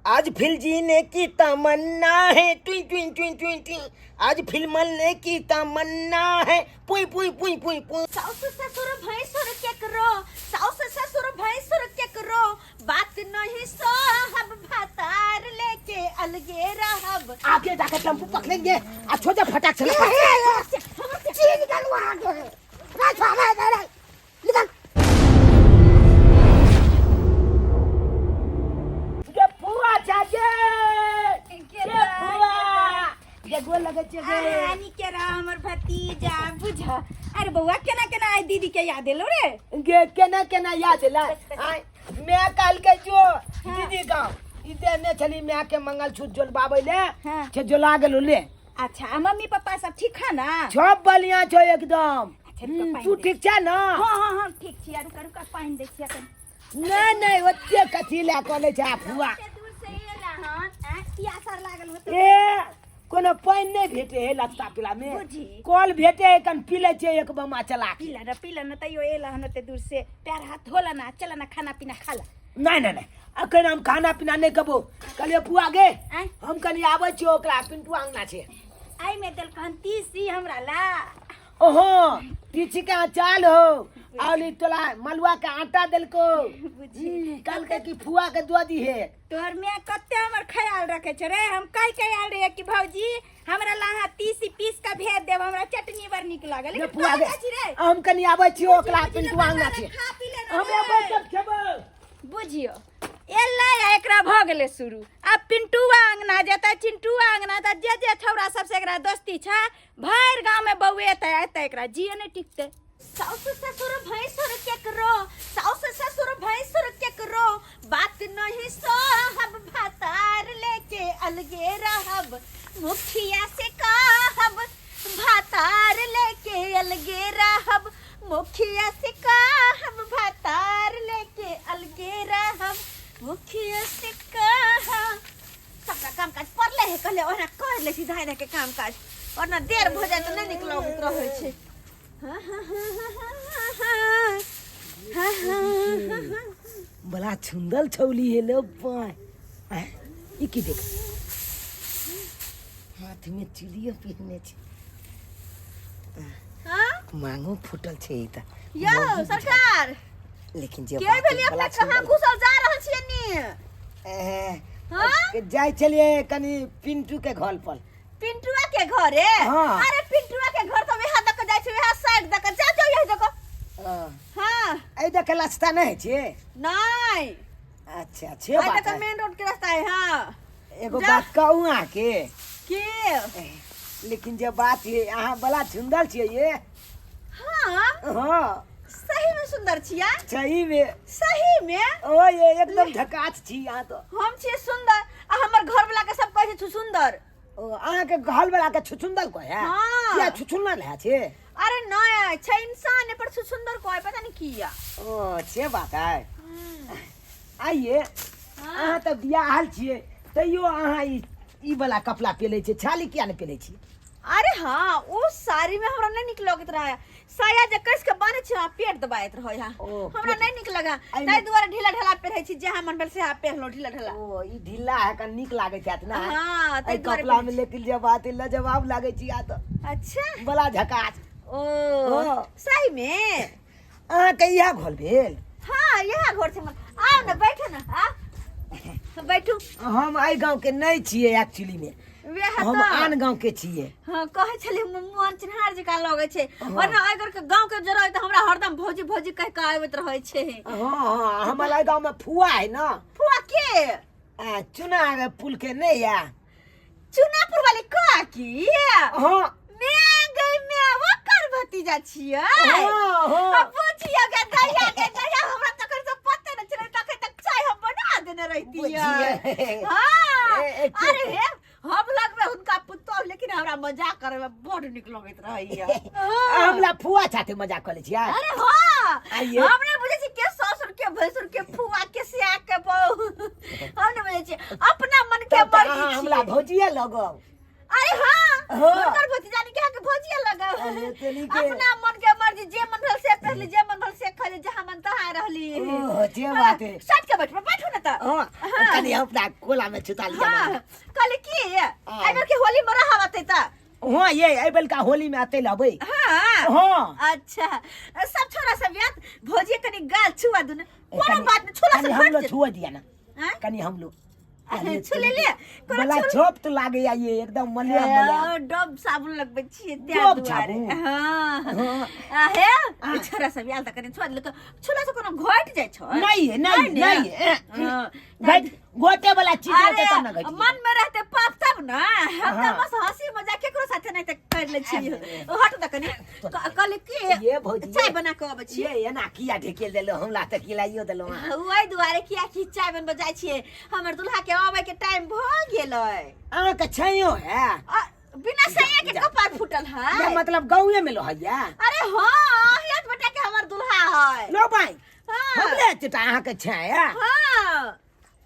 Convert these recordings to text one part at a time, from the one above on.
आज फिर जीने की तमन्ना है, टुई टुई टुई टुई टुई, आज फिर मरने की तमन्ना है, पुई पुई पुई पुई पुई। साउस ससुर भैंसुर केकरो, साउस ससुर भैंसुर केकरो बात नहीं सहब, भातार लेके अलगे रहब। आगे जाकर टेम्पू पकड़ेंगे, आ छोड़ फटाक से। निकल वहाँ के निकल। गे फुआ चाचे, गे फुआ, गे गोर लगै छियै गे। हानि के रह हमर भतीजा बुझ। अरे बौआ, केना केना आइ दीदी के याद एलो रे? गे केना केना याद एलै? आय मैं काल के जो दीदी गाँव ई देने छली माय के मंगलसूत्र जोलबाबै ले से जोला गेलो ले। अच्छा, आ मम्मी पापा सब ठीक है ना? सब बढ़िया छौ एकदम। अच्छा, रुका, पानि तू दे। ठीक छै ना? हाँ हाँ हाँ, ठीक छी। रुका रुका, पानि दै छियै कनि। नहि नहि, ओते कथी लए कऽ छै आ फुआ। ओते दूर से एला हन, आँय, पियास आर लागल होतौ। ए कोनो पानि नहि भेटे है लत्ता पिला में। बुझी। कल भेटे है कन पी लै छियै एक बमा चला के। पीला ना, पीला ना, तैयो एला हन ओते दूर से, पैर हाथ धोला ना, चला ना, खाना पीना खा ला। नहि नहि नहि, अखन हम खाना पीना नहि खेबो। कहलियै फुआ गे, आँय? हम कनि आबै छियै, ओकरा पिंटू अंगना छै। आई में देलकन तीसी हमरा ला। ओहो पीछे के चाल हो आउली तोला मलुआ के आटा देलको। बुझी। कहलकै कि फुआ के दऽ दिहे। तोहर माय कते हमर ख्याल रखे छै रे। हम कहि के आयल रहियै कि भौजी हमरा ला अहाँ तीसी पीस के भेज देब, हमरा चटनी बड़ नीक लागल। ने लेकिन फुआ कहाँ गे, जाइ छी रे? हम कनि आबै छियै, ओकरा बुझी, पिंटू बुझी, अंगना छै। खा पी ले ना हम रे। अबै तब खेबै। बुझियो एलै आ एकरा भऽ गेलै शुरू। आब पिंटुआ अंगना जेतै, चिंटुआ अंगना तऽ जे जे छौड़ा सबसँ एकरा दोस्ती छै भरि गाँवमे बौएतै, एतै एकरा जिए नहि टिकतै। साउस ससुर भैंसुर केकरो, साउस ससुर भैंसुर केकरो बात नहीं सहब, भातार लेके अलगे रहब, मुखिया से कहब, भातार लेके अलगे रहब, मुखिया से कहब, भातार लेके अलगे रहब, मुखिया से कहब। सबटा काम काज पड़ले है, कहले ओना कर ले सीधा धाय के काम काज, वरना देर भऽ जाए तऽ नहि नीक लगैत रहै छै। हाँ, हाँ, हाँ, हाँ, हाँ, हाँ, हाँ, हाँ। बड़ा सुंदर छौली है लो पाय। आँय, ई की देख हाथ में चूड़ियो पहिरने छै। हाँ? मांगो फूटल छै ई तऽ। यौ मौगी सरकार, लेकिन जे के बात भेलियै बड़ा अपने? कहाँ सुंदर। घुसल जा रहल छियै नी? ए, हाँ? जाइ छलियै कनि पिंटू के घर पर। पिंटुआ के घरे? हाँ। अरे पिंटुआ के घर तो वहाँ दक जाइ छै, वहाँ साइड दक जा जाओ, यहाँ दक। हाँ। एहि दके रास्ता नहि छै? नहीं। अच्छा छे एहि बात दक है। मेन रोड के रास्ता है। हाँ। एगो जा। बात कहू अहाँके? के? लेकिन जे बात ये अहाँ बड़ा सुंदर छियै ये। हाँ। हाँ। सही में सुंदर छिया? सही में। सही में? ओ ये एकदम झकास छी अहाँ तो। हम छियै सुंदर आ हमर घर वाला के सब कहै छै छुछुंदर। ओ अहाँके घर वाला के छुछुंदर कहै है? हाँ। किया छुछुंदर है छे? अरे नहीं छै इंसान पर छुछुंदर कहै, पता नहीं किया। ओ से बात है। आइए अहाँ तऽ बियाहल छियै तैयो अहाँ ई ई वाला कपड़ा पेले छियै, छाली किया नहि पेले छियै? अरे हाँ, ओ साड़ी में हमरा नहीं निक लगत रहा, साया जे कस के बांधे छी पेट दबाइत रहे है। ओ, हमरा पेट- नहीं निक लगा, एहिमे- ताहि दुआरे ढीला ढाला पहिरै छी, जहाँ मन भेल से पहिरलो ढीला ढाला। ओ ई ढीला है कन नीक लागै छै ना? हाँ, ताहि एहि दुआरे कपड़ा में पहिरै छी। लेकिन जे बात है लाजवाब लागै छी आ तऽ। अच्छा। बड़ा झकास। ओ हाँ। सही में अहाँके इएह घर भेल? हाँ इएह घर छै हमर। आउ ने, बैठू ने, आ बैठू। हम एहि गाँव के नहि छियै एक्चुअली में, वएह हम तऽ। आन गाँव के छियै। हाँ, कहै छलियै मोहन चिन्हार जकाँ लगै छै, वरना अगर के गाँव के जरा तऽ हमरा हरदम भौजी भौजी कहि कऽ आबैत रहै छै। हाँ हाँ, हमर एहि गाँव में फुआ है ना। फुआ के? आ, चुना पुल के नहीं या? चुनापुर वाली काकी? हाँ। मैं गई मैं ओकर भतीजा छियै। हाँ, हाँ। अब बुझियो गे दैया, गे दैया, हमरा तखन से पते नहि छलै, तखन तक चाय हम बना देने रहितियै। बुझियै। हाँ। ए, ए, चुप। अरे हे, हम लगबै हुनका पुतोह, लेकिन हमरा मजाक करे में बड़ नीक लगैत रहैया। हाँ। हमरा फुआ साथे मजाक करै छियै? अरे हाँ। आइए। हम नहि बुझै छी के ससुर के भैंसुर के फुआ के सिया के बहू, हम नहि बुझै छी, अपना मन के तब तऽ मर्जी अहाँ हमरा छियै। भौजिये लगब। अरे हाँ हाँ। हुनकर भतीजा ने के भौजिया लगा अरे तेली के। अपना मन के मर्जी जे मन भेल से पहली जे मन भेल से खली जहाँ मन तहाँ रहली ओह, जे बात है। सट के बैठ बैठू ना त हाँ कनी हम अपना कोला में छुता लिया हाँ कहली की एहि बेर के होली में रहब अतै त हाँ ये एहि बेलका होली में आते लबै हाँ हाँ अच्छा सब छोरा सब याद भौजी कनी गाल छुआ दू ने कोनो कनी- बात नहीं छोरा कनी सब हम हट लोग जेतै। छुआ दिया ना आँय? कनी हम लोग अरे, छू लेलियै? कोनो बला छू- छोप तो लागे या ये एकदम मलिया मलिया ए, डब साबुन लगबै छियै तें डोब दुआरे। साबुन? हाँ हाँ। आ, हे ई छोरा सब आयल तऽ कनी छुआ देलक छुला से कोनो घटि जाइ छै नहीं है नहीं ने? नहीं है हाँ। घट गोटे वाला चीज अरे रहते तब ना घटी मन में रहते पाप तब ना हम हाँ। तऽ बस हंसी मजाक केकरो साथे नहीं तऽ कर ले छी हट तऽ कनी कहली की ये भौजी, चाय ये। बना के अबै छी ये एना किया ढेकेल देलो हमरा तऽ खिलाइयो देलो अहाँ ओहि दुआरे किया कि चाय बनबऽ जाइ छियै हमर दुल्हा के आबै के टाइम भऽ गेलै अहाँके छैयो है आ, बिना सैया के जा। कपार फूटल है या मतलब गाँवे में लो हैया अरे हाँ हियत बेटा के हमर दुल्हा है लो भाई हाँ हमले चटा अहाँके छैया हाँ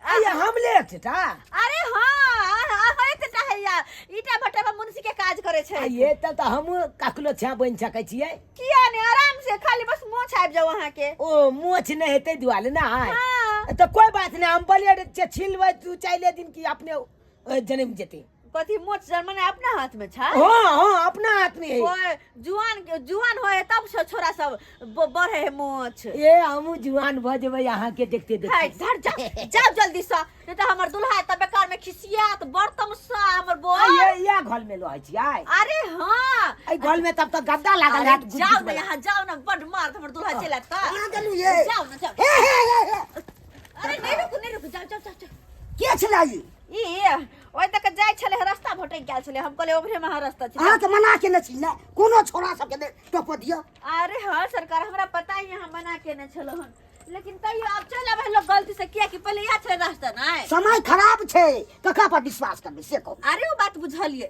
आया हमले चटा अरे हाँ हाँ एतटा है या ईटा भट्टा पर मुंशी के काज करे छै ये तब तऽ हम ककरो छा बनि सकै छियै किया ने आराम से खाली बस मोछ आबि जाओ अहाँ के ओ मोछ नहि हेतै दुआरे ना हाँ तऽ कोई बात नहि हम ब्लेड से छिलबै दू चारि दिन की अपने जनम जेतै कथी मोछ जन्मने अपना हाथ में छै हाँ हाँ अपना हाथ में है ओए जुआन जुआन होए तब से छोरा सब बढ़े है मोछ ए हमहूँ जुआन भऽ जेबै अहाँके देखते है देखते धर जाओ जाओ जल्दी से नहीं तो हमर दुल्हा त बेकार में खिसियात बड़ तमसा हमर बोल ये या घर में रहै छियै अरे हाँ एहि घर में तब तक गद्दा लागल अरे हैत गुज जाओ गुज ना वाला। यहाँ जाओ ना बड़ मार हमर दुल्हा चला त कहाँ गेलू ये जाओ ना जाओ हे हे हे हे अरे नहीं रुकू नहीं रुकू जाओ जाओ जाओ जाओ के छलै ई ई ओहि तक जाइ छलै रास्ता भटकि गेल छलै हम कहलियै ओम्हरे महा रास्ता छै अहाँके मना केने छी ने कोनो छोरा सबके नहि टोपऽ दिअ अरे हाँ सरकार हमरा पता ही अहाँ मना केने छलहुँ हन लेकिन तैयो आब चलि आबै लोग गलती से किया कि पहिले इएह छलै रास्ता नहि समय खराब छै ककरा पर विश्वास करबै से कहू अरे ओ बात बुझलियै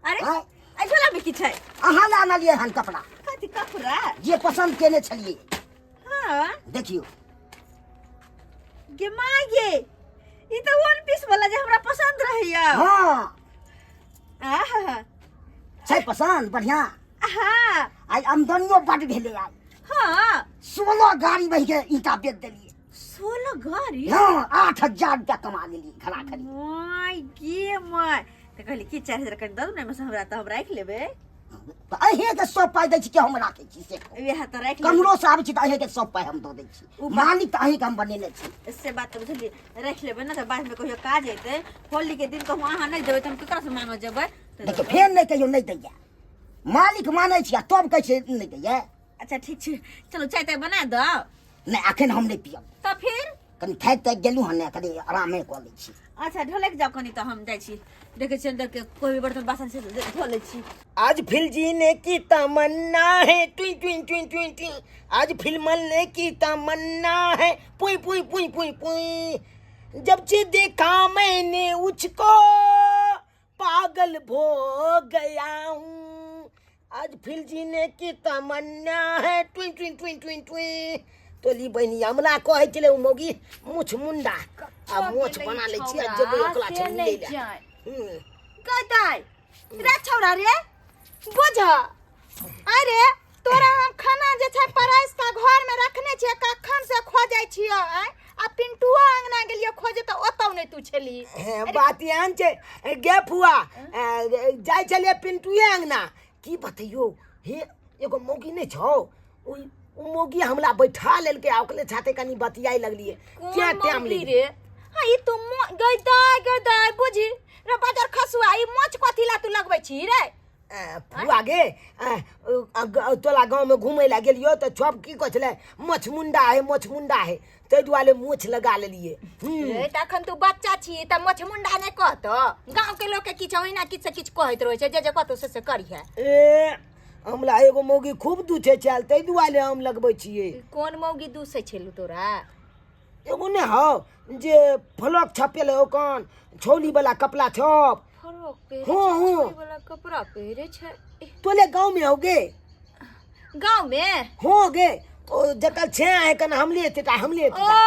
अरे आँय? एहि झोला में की छै अहाँ लए आनलियै हन कपड़ा कथी कपड़ा जे पसन्द केने छलियै हाँ देखियौ गे माँ गे ई तऽ वन पीस वाला जे हमरा पसंद रहैया हाँ आहा छै पसन्द बढ़िआँ हाँ आइ आमदनियो बड्ड भेलै आइ हाँ 16 गाड़ी बहि के ईंटा बेच देलियै 16 गाड़ी हाँ 8000 रुपया कमा लेलियै खड़ा खड़ी my गे my तऽ कहली कि 4000 कनि दऽ दू ने एहिमे से हमरा तऽ हम राखि लेबै तऽ अहेँके सब पाइ दै छी कि हम राखै छी से कहू। वएह तऽ राखि लेबै कमरोसँ आबै छी तऽ अहेँके सब पाइ हम दऽ दै छी मालिक तऽ अहीँके हम बनेने छी से बात तऽ बुझलियै राखि लेबै ने तऽ बादमे कहियो काज अयतै होलीके दिन कहूँ अहाँ नहि देबै तऽ हम ककरासँ मांगऽ जेबै तऽ देखियौ फेर नहि कहियो नहि दैया मालिक मानै छी आ तब कहै छै नहि दैया अच्छा ठीक छै चलू चाय ताय बना दो नहि एखन हम नहि पियब तऽ फिर कनि थाकि ताकि गेलहुँ हन ने कनि आरामे कऽ लै छी अच्छा ढोलक जाओ कनि तऽ हम जाइ छी देखै छी अंदर के कोई भी बर्तन बासन से धो लै छी आज फिर जीने की तमन्ना है ट्वी ट्वी ट्वी ट्वी ट्वी आज फिर मरने की तमन्ना है पुई पुई पुई पुई पुई जब से देखा मैंने उसको पागल भो गया हूँ आज फिर जीने की तमन्ना है ट्वी ट्वी ट्वी ट्वी ट्वी तोली बहिनी हमरा कहै छलै ओ मौगी मुछ मुंडा आ मोछ बना लै छी आ जेबै ओकरा से छै नहि मिलै लए जाय। हूँ। कदाइ रे छौड़ा रे बुझ अरे तोरा हम खाना जे छै परसि कऽ घरमे रखने छियै कखन से खोजै छियै आँय आ पिंटुओ अंगना गेलियै खोजे तऽ ओतौ नहि तू छली हे, बात एहन छै गे फुआ जाइ छलियै पिंटुए अंगना की बतैयौ हे एगो मौगी नहि छौ ओहि ओ मौगी हमरा बैठा लेलकै आ ओकरे साथे कनि बतियाइ लगलियै कोन तें टाइम मौगी लागि रे हाँ ई तू गई दाय बुझी रे बाजार खसुआ ई मोछ कथी ला तू लगबै छी रे फुआ गे तोला गाँवमे घुमै लए गेलियो तऽ सब की कहै छलै मछमुंडा है मछमुंडा है ताहि दुआरे मोछ लगा लेलियै रे तऽ अखन तू बच्चा छी तऽ मछमुंडा नहि कहतौ गाँव के लोक के किछु ओहिना किछु से किछु कहैत रहै छै जे जे कहतौ से से करिहे ए हमरा एगो मौगी खूब दूछै छल ताहि दुआरे हम लगबै छियै कोन मौगी दूसै छलू तोरा एगो नहि हौ जे फ्लॉक छपेल ओकन छौली वाला कपड़ा छप फ्रॉक पहिरे हँ, छै, हँ। छोरी वाला कपड़ा पहिरे छै तोले गाँव में हो गे गाँव में हो गे ओ जकर छे है कन हमले एतेटा हमले ओ एतेटा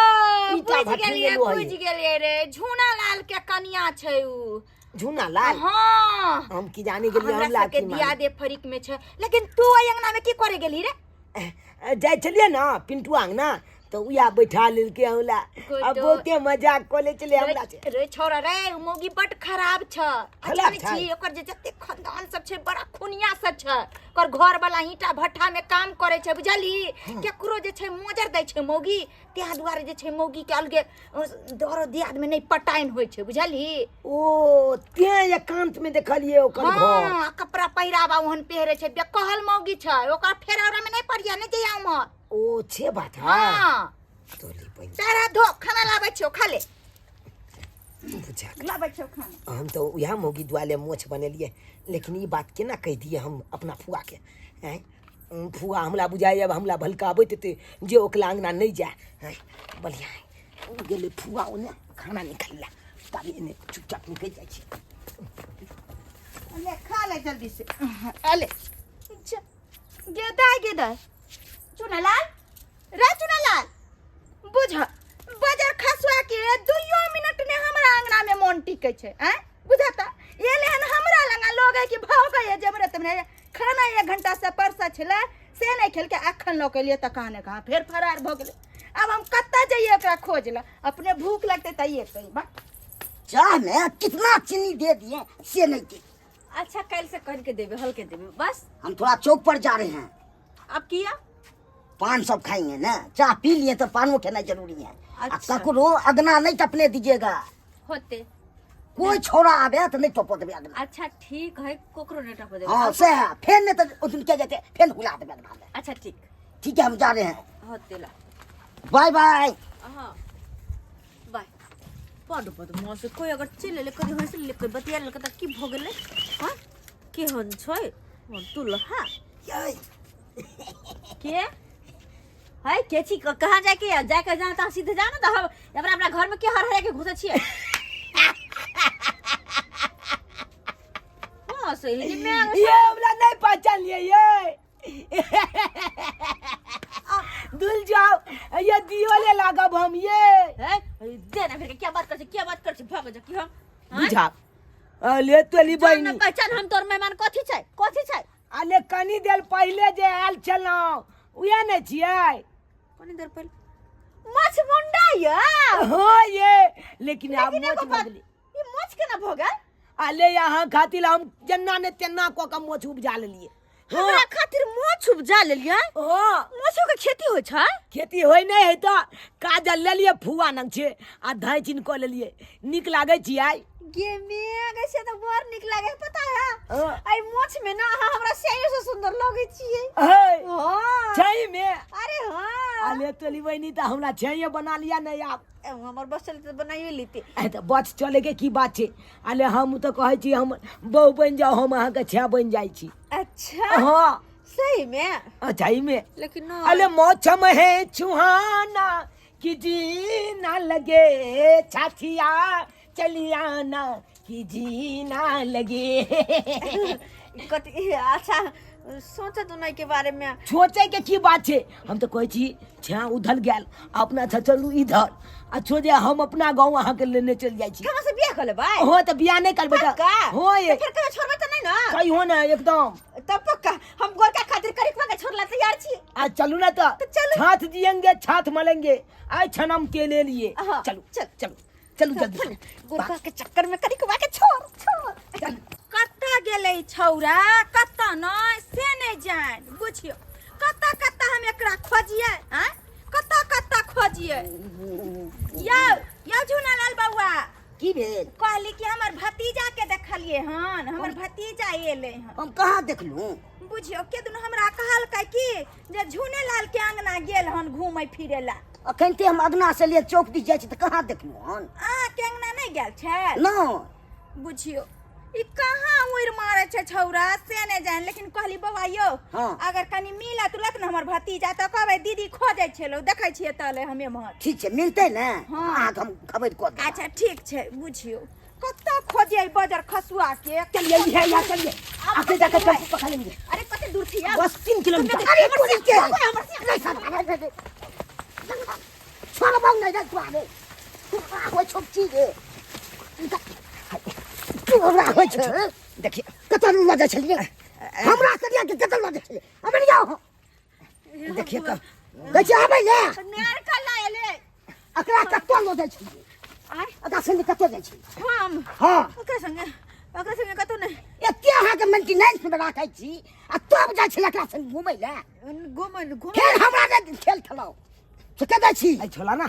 ईटा बुझि भट्ठी गेलियै लेलो है। बुझि गेलियै रे झूना लाल के कनिया छै उ झूना लाल। हाँ। हम की जाने गेलियै हमरा हम सबके लाठी दिया दे फरीक में छै, लेकिन तू ओहि अंगना में की करे गेली रे? मारे जाइ छलियै ने पिंटू अंगना, तऽ उएह बैठा लेलकै हमरा। कोइ आ तो- बहुते मजाक कऽ लै छलै हमरा से। रे छोरा रे, उ मौगी बड खराब छ। खराब जानै छै? छी ओकर जे जते खानदान सब छै बड़ा खुनिया सब छै। ओकर घर वाला ईंटा भट्ठा में काम करे छै, बुझली? केकरो जे छै मोजर दै छै मौगी, ताहि दुआरे जे छै मौगी के अलगे दरो दियाद में नहि पटाइन होइ छै, बुझली? ओ तें एकांत में देखलियै ओकर घर। हाँ, कपड़ा पहिरावा ओहन पहिरे छै, बेकहल मौगी छै, ओकर फेरावरा में नहि पड़िया, नहि जइया उम्हर। ओ छे बात है। हाँ। तोली बहिन। पैर हाथ धो, खाना लाबै छियौ, खा ले। बुझा लाबै छियौ खाना। हम तऽ उएह मौगी दुआरे मोछ बनेलियै, लेकिन ई बात केना कहि दियै हम अपना फुआके? आँय फुआ, हमरा बुझाइए आब हमरा भलकाबैत हेतै जे ओकरा अङ्गना नहि जाय। आँय बढ़िआँ ओ गेलै फुआ ओन्ने खाना निकालि ताबे एने चुपचाप निकलि जाइ छी। ले खा ले जल्दी से, अले गे दाय, गे दाय, चुनालाल रे, चुनालाल, बुझ बजर खसुआ के दुइयो मिनट ने हमरा अंगना में मन टिकै छै। आँय बुझता एले हन हमरा लंगा लोग है कि भाव गए जबरे तुमने खाना एक घंटा से परसा छलै से नहीं खेलके, अखन लऽ के लिए तऽ कहाँ ने कहाँ फेर फरार भऽ गेलै। आब हम कतऽ जइए ओकरा खोज लए? अपने भूख लगतै तऽ ये कही बा। चाह में कितना चीनी दे दिए से नहीं दे। अच्छा कल से करके देबे, हल्के देबे बस। हम थोड़ा चौक पर जा रहे हैं। अब किया? पान सब खाएंगे ना, चाह पी लिए तो पानो खेना जरूरी है। आ अच्छा। ककरो अगना नहीं टपने दीजिएगा। होते कोई छोरा आवे तो नहीं टपो देबे अगना। अच्छा ठीक है, कोकरो नहीं टपो देबे। हाँ से है, फेन नहीं तो उस दिन क्या जाते फेन हुला देबे अगना में। अच्छा ठीक ठीक है, हम जा रहे हैं। होते ला। Bye bye. हाँ बाय। बड बदमाश, कोई अगर चलि एलै कभी हँसि लेलकै कोई बतिया लेलकै तऽ की भऽ गेलै? हाँ केहन छै दुल्हा? के है के छी? कहाँ जाके है? जाके जहाँ तहाँ सीधे जा ना, तऽ हम अपना अपना घर में के हर हर के घुसै छियै। हाँ सही जी मैं ये हमरा नहीं पहचान लिए, ये दुल जाओ, ये दियो ले लागब हम ये। है दे ना फिर, क्या बात कर छी, क्या बात कर छी, भाग जा की हम बुझा अले तोली जान बहिनी पहचान हम तोर मेहमान कथी छै, कथी छै? अले कनी देर पहिले जे आयल छलहुँ उएह ने छियै? कनी देर पहिले माछ मुंडा या? हाँ ये, लेकिन आब लेकिन मोछ एगो बात, बदली। ई मोछ केना भऽ गेल? अले यहाँ खातिर हम जेना ने तेना कऽ के मोछ उपजा लेलियै। हाँ। हमरा खातिर मोछ उपजा लेलियै? हाँ। मोछो के खेती होइ छै? खेती होइ नहि है तऽ काजल लेलियै फुआ नंग छै आ धैचिन कऽ लेलियै। नीक लागै छियै? गे मेघ से तऽ बड़ नीक लागे है, पता है? हाँ। आई मोछ में ना अहाँ हमरा सही से सुंदर लगै छियै। हे हाँ। छै में? अरे हाँ। अले तोली बहिनी तऽ हमरा छैये बना लिया नहीं आब। ए, हमर बस चलते तऽ बनाइए लेते। आइ तऽ बच चले के की बात छै? अले हम तऽ कहै छी हम बहु बनि जाउ, हम अहाँके छे बनि जाइ छी। अच्छा। हाँ। सही में? अच्छा ही में। लेकिन ना अले मौसम है सुहाना कि जी ना लगे, छाथिया चली आना कि जी ना लगे। कथी? अच्छा सोचे तो नहीं के बारे में। सोचे के की बात छै? हम तऽ कहै छी छा उधर गेल अपना से चलू इधर आ छोड़े, हम अपना गाँव अहाँके लेने चलि जाइ छी। हमरा से बियाह कर लेबै? हाँ तऽ बियाह नहि करबै तऽ पक्का? हाँ ये। तऽ फेर कहियो छोड़बै तऽ नहि ना? कहियो ना एकदम। तब पक्का हम गोरका खातिर करिकवा के छोड़ला तैयार छी। आ चलू ना तऽ। तऽ चलू। छात जियेंगे छात मलेंगे आइ छनम के ले लिए। हाँ, चलू चल। चलू चलू जल्दी। गोरका के चक्कर में करिकवा के छोड़ छोड़। चल। कतऽ गेलै छौरा, कतऽ नहि से नहि जान। बुझियौ कतऽ कतऽ हम एकरा खोजियै? आँय कतऽ कतऽ खोजियै? यौ यौ झुनालाल बौआ। की भेल? कहली कि हमर भतीजा के देखलियै हन, हमर भतीजा एलै हन। हम कहाँ देखलहुँ? बुझियौ के दुनू हमरा कहलकै कि जे झुनेलाल के अंगना गेल हन घूमै फिरै ला। अखन ते हम अगना से लिए चौक दिस जाइ छी तऽ कहाँ देखलहुँ हन? अहाँके अंगना नहि गेल छै? नहि। बुझियौ ई कहाँ उड़ि मारै छै छौरा से नहि जान, लेकिन कहली बौआ यौ, हाँ। अगर कनि मिलत उलत ने हमर भतीजा तऽ कहबै दीदी खोजै छलौ, देखै छियै तले हम एम्हर। ठीक छै, मिलतै ने? हाँ। अहाँके हम खबर कऽ देब। अच्छा ठीक छै। बुझियौ कतऽ खोजियै बजर खसुआ के। चलिए ये यहाँ चलिए, आगे जाकर टेम्पू पकड़ लेंगे। अरे कते दूर छी यार? बस 3 किलोमीटर। अरे तोरी के नहीं सर, अरे अरे छोड़ बाबू, नहीं जा तू आगे हो छोप चीज है। तोरा होइ छै देखिए कतऽ लऽ जाइ छलियै हमरा कनिया के कतऽ लऽ जाइ छलियै अबै जाओ देखिए कब कहै छै आबै ले नेर कला एले एकरा कतऽ लऽ जाइ छलियै आय एकरा संगे कतऽ जाइ छलियै हम हँ ओकरा संगे, ओकरा संगे कतौ नहि। एते अहाँके मेंटेनेंस मे राखै छी आ तब जाइ छलै एकरा संग घुमै लए घुमै घुमै फेर हमरा नहि खेल खेलाउ से कतऽ छी आई छोला ना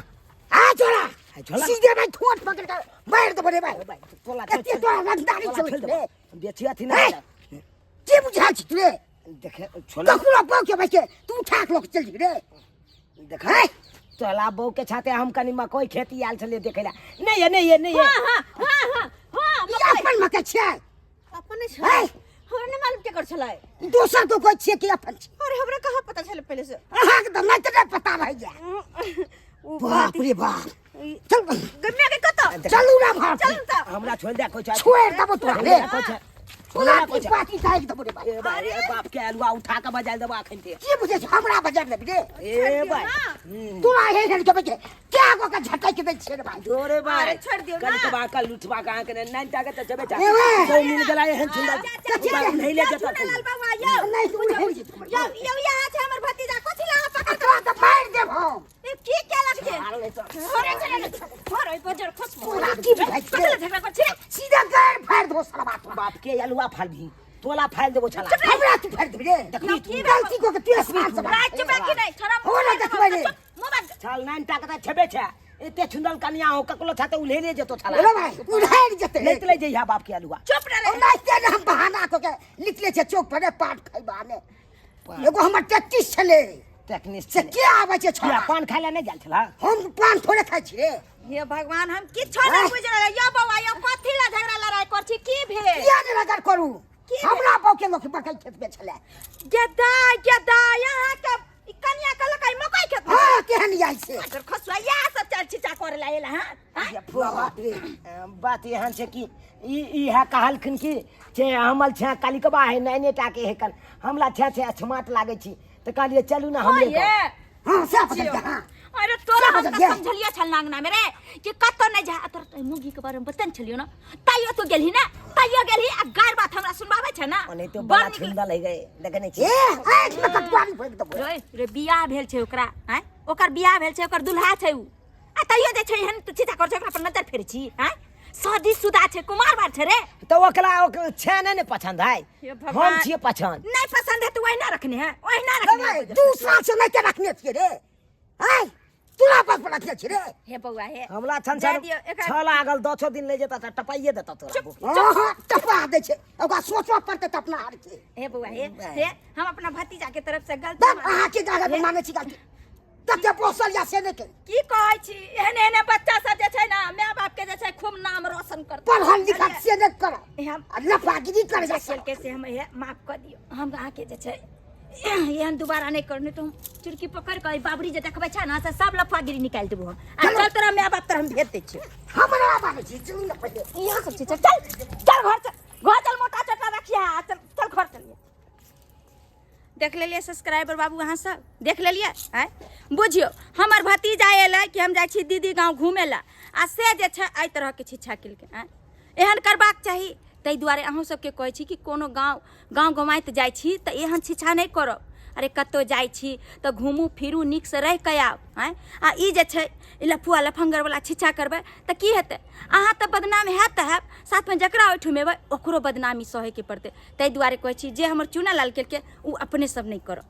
आ छोड़ा आई छोला सीधे भाई ठोट पकड़ के मार देबो रे भाई भाई तोला एते तोरा रंगदारी तोला चलै छोड़ रे देबो बेची अथी ना हे? की बुझा छी तू रे देखे छोला ककरो बाप के भाई के तू उठा के लोग चल जी रे देख तोला बहू के छाते हम कनी मकई खेती आयल छलियै देखै ला नहीं ये नहीं ये नहीं ये हां हां हां हां हां ई अपन मके छियै अपने हे? छलै हमरा नहि मालूम केकर छलै दोसर तो कोई छियै कि अपन छियै अरे हमरा कहाँ पता छलै पहिले से अहाँके तऽ नहि तऽ नहि पता रहि जाय ओ बाप रे बाप चल गम्या के कतऽ चलू ना भाप चल तऽ हमरा छोड़ दे कोई छै छोड़ देबो तोरा रे कोई छै तोरा की पाती काटि देबो रे भाई ए भाई ए बाप के अलुआ उठा के बजाय देबो अखन ते की बुझै छी हमरा बजार देबी रे ए भाई तोरा हे हे के बजे क्या गो के झटक के दै छियै रे भाई जोरे भाई अरे छोड़ दियौ ना। कल के बा कल लुटवा के अहाँ के नाइन टाके त चबे चा ए बे। सौ मिल गेला एहन सुंदर कथी रे? नहीं ले जता लाल बाबा यौ नहीं तू उठे जेतौ यौ यौ यहाँ छै हमर भतीजा कथी ला अहाँ पकड़ तोरा तऽ मारि देब हम ए, की केलक जे थोड़े चले ने थोड़े बजर खसबो तोरा की बुझाइ कथी ला छै झगड़ा कर छी सीधा गाड़ फाड़ि देबो साला तोरा बाप के अलुआ फाड़बी तोला फाड़ि देबो छला हमरा तू फाड़ि देबी रे देखबी तू। गलती कऽ के तू साल से रात चुपे कि नहीं छोरा हो ना देखबै रे। मुंह बंद छल नाइन टाके त छबे छे एते सुंदर कन्या हो ककलो छाते उल्हेले जेतो छला रे भाई उड़ारि जेतै नहीं त ले जइहा बाप के अलुआ चुप रह रे ओनाहिते ने हम बहाना कऽ के निकले छै चौक पर रे पाट खैबा ने एगो हमर टैक्टिस छलै टेक्निस से के आबै छै किया छोड़ा पान खाय ला नहीं जाल छला हम पान थोड़े खाइ छी रे हे भगवान हम किछो नहीं बुझ रहल यो बौआ यो कथी ला झगड़ा लड़ाई कर छी की भेल किया ने रगड़ करू हमरा बाप के लोक मकई खेत में छलै गेदा गेदा यहाँ के ई कनिया कहलक आई मकई खेत में हाँ केहन जाइ छै अगर खसुआ या सब चल छिचा करे ला एला हां ये फुआ बात एहन छै कि ई ई है कहलखिन कि जे हमल छै कालिकबा है नैने टाके है कन हमला छै छै स्मार्ट लागै छी तऽ कहलियै चलू ने हमरे ये गाँव। हाँ से पकड़ के हाँ अरे तोरा हम सब तऽ ये। समझलियो छल नांगना में रे कि कतौ नहीं जा तोरा तो मुगी के बारे में बतन छलियो ना तैयो तू गेलही ना तैयो गेलही आ गार बात हमरा सुनबाबै छै ना ओनाहिते बड़ बड़ा नीक सुंदर है गए देखे नहीं छी ए आँखि में कटुआरी भोगि देबो रे रे बियाह भेल छै ओकरा आँय ओकर बियाह भेल छै ओकर दुल्हा छै उ आ तैयो जे छै एहन तू चिता कर छै ओकरा पर नजर फेरै छी आँय शादी शुदा छै कुमार बार छै रे तऽ ओकरा ओकरा छै नहि ने पसंद है हे भगवान। हम छियै पसंद नहीं पसंद है तो वही रखने है वही रखने है दू साल से नहीं के रखने छियै रे आय तोरा पास पर रखने छियै रे हे बौआ हे हमरा छन जाय छन दियौ, एकरा- छह लागल दसो दिन ले जेता तऽ टपाइए देता तोरा भूख। हाँ टपा दै छै ओकरा सोचऽ पड़तै तऽ अपना आर के हे बौआ हे हे हम अपना भतीजा के तरफ से गलती तब अहाँके गागर मानै छी गलती तते पोसल या से नहि के की कहै छी एहन एहन बच्चा सब जे छै ना माय बाप के जे छै खूब नाम रोशन करतै पढ़ल लिखल से नहि करब हम आ लफागिरी करे जा के से हम हे माफ कर दियौ हम अहाँके जे छै एहन दोबारा नहि करू नहि तऽ हम चुरकी पकड़ि कऽ बाबरी जे देखबै छै ने से सब लफागिरी निकालि देबो हम आ चल तोरा माय बाप तोरा हम भेज दै छियौ हमरा बाबू जी चलू ने पहिले इहो सब चीज चल चल घर चल घर चल मोटा चोटा रखिया चल चल घर चलिए देख लेलियै सब्सक्राइबर बाबू अहाँ सब देख लेलियै आँय बुझियौ हमर भतीजा अयलै कि हम जाइ छी दीदी गाँव घूमे लए आ से जे छै एहि तरहके शिक्षा केलकै आँय एहन करबाक चाही ताहि दुआरे अहूँ सबके कहै छी कि कोनो गाँव गाँव गमाइत जाइ छी तऽ एहन शिक्षा नहि करब अरे कतहु जाइ छी तऽ घूमू फिरू नीकसँ रहि कऽ आउ आँय आ ई जे छै ई लफुआ लफङ्गरवला छिच्छा करबै तऽ की हेतै अहाँ तऽ बदनाम हैत तऽ हैत साथमे जकरा ओहिठाम एबै ओकरो बदनामी सहैके पड़तै ताहि दुआरे कहै छी जे हमर चुना लाल केलकै ओ अपने सब नहि करब।